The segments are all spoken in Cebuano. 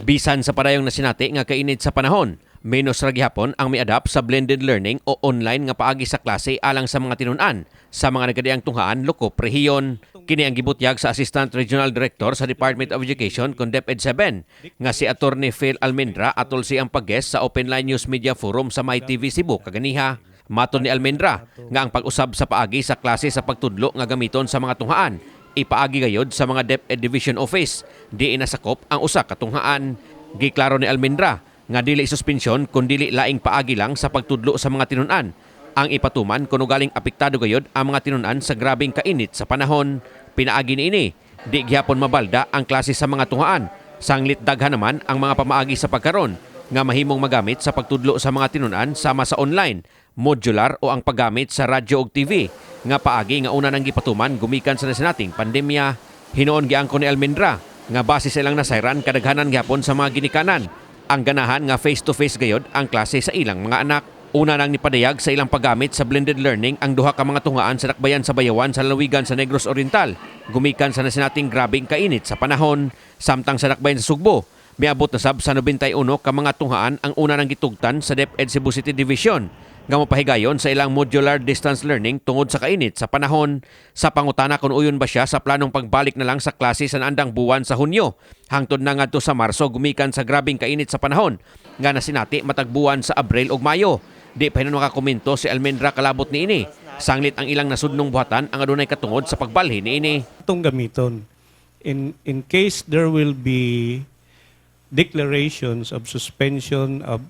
Bisan sa padayong nasinati nga kainit sa panahon, menos ra gihapon ang mi-adapt sa blended learning o online nga paagi sa klase alang sa mga tinun-an sa mga nagkadiang tunghaan lokop rehiyon. Kini ang gibutyag sa Assistant Regional Director sa Department of Education kon DepEd 7 nga si Attorney Phil Almendra atol siyang pag-guest sa Open Line News Media Forum sa MyTV Cebu kaganiha. Matod ni Almendra nga ang pag-usab sa paagi sa klase sa pagtudlo nga gamiton sa mga tunghaan ipaagi gayod sa mga DepEd Division Office, di inasakop ang usa ka tunghaan. Giklaro ni Almendra nga dili suspensyon kun dili laing paagi lang sa pagtudlo sa mga tinun-an ang ipatuman kung ugaling apektado gayod ang mga tinun-an sa grabeng kainit sa panahon. Pinaagi niini, di gihapon mabalda ang klase sa mga tunghaan. Sanglit daghan naman ang mga pamaagi sa pagkaron nga mahimong magamit sa pagtudlo sa mga tinun-an sama sa online, modular o ang paggamit sa radyo ug TV nga paagi nga una nang gipatuman gumikan sa nasinating pandemya. Hinuon giangkon ni Almendra nga base sa ilang nasayran, kadaghanan gihapon sa mga ginikanan ang ganahan nga face-to-face gayod ang klase sa ilang mga anak. Una nang nipadayag sa ilang paggamit sa blended learning ang duha ka mga tunghaan sa dakbayan sa Bayawan sa lalawigan sa Negros Oriental, gumikan sa nasinating grabeng kainit sa panahon. Samtang sa dakbayan sa Sugbo, miabot na sab sa 91 ka mga tunghaan ang una nang gitugtan sa DepEd Cebu City Division nga mopahigayon sa ilang modular distance learning tungod sa kainit sa panahon. Sa pangutana kung uyon ba siya sa planong pagbalik na lang sa klase sa naandang buwan sa Hunyo hangtod na ngadto sa Marso gumikan sa grabeng kainit sa panahon nga nasinati matag buwan sa Abril ug Mayo, di pa hinuon makakomento si Almendra kalabot niini. Sanglit ang ilang nasudnong buhatan ang adunay katungod sa pagbalhin niini. Itong gamiton. In case there will be declarations of suspension of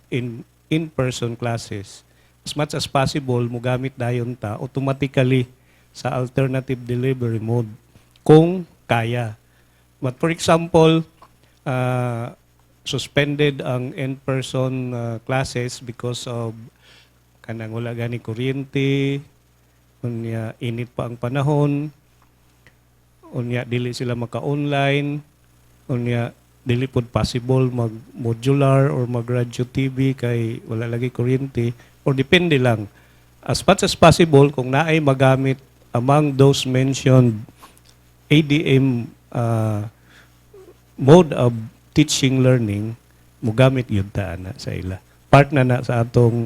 in-person classes, as much as possible, mugamit dayon ta automatically sa alternative delivery mode kung kaya. But for example, suspended ang in-person classes because of kanang wala gani kuryente, unya init pa ang panahon, unya dili sila maka-online, unya dili pod possible mag modular or mag radio TV kay wala lagi kuryente or depende lang. As much as possible, kung naay magamit among those mentioned ADM mode of teaching learning, mugamit yun ta ana sa ila. Part na na sa atong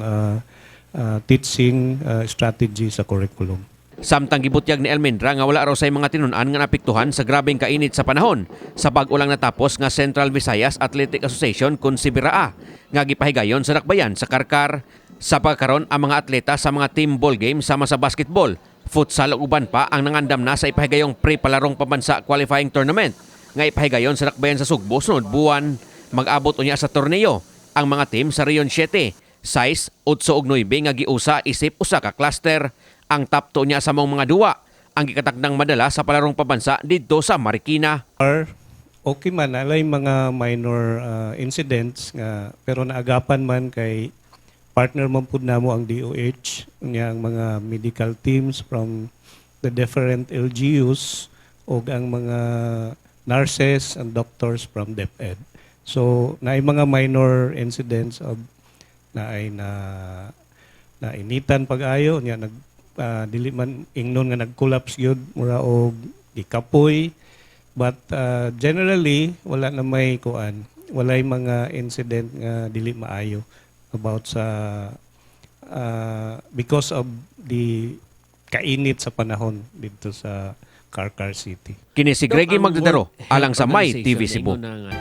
teaching strategy sa curriculum. Samtang gibutyag ni Almendra nga wala raw say mga tinun-an nga naapektuhan sa grabeng kainit sa panahon sa bag-o lang natapos nga Central Visayas Athletic Association kun Sibiraa nga gipahigayon sa dakbayan sa Carcar. Sa pagkaron, ang mga atleta sa mga team ball game sama sa basketball, futsal ug uban pa ang nangandam na sa ipahigayong pre-palarong pambansa qualifying tournament nga ipahigayon sa dakbayan sa Sugbo sunod buwan. Mag-abot unya sa torneo ang mga team sa Region 7, size 8 ug 9 nga giusa isip usa ka cluster. Ang top 2 niya sa maong mga duwa ang gikatakdang madala sa palarong pambansa didto sa Marikina. Or okay man, alay mga minor incidents nga pero naagapan man kay partner man pud namo ang DOH, unya ang mga medical teams from the different LGUs ug ang mga nurses and doctors from DepEd. So naay mga minor incidents of naay na nainitan pag-ayo, nya nag dili man ingnon nga nag-collapse gyud, mura og gikapoy, but generally wala na may kuan, walay mga incident nga dili maayo about sa because of the kainit sa panahon dito sa Carcar City. Kini si Greggy Dok, ang Magdadaro World alang sa Health My TV Organization Cebu. niingon na nga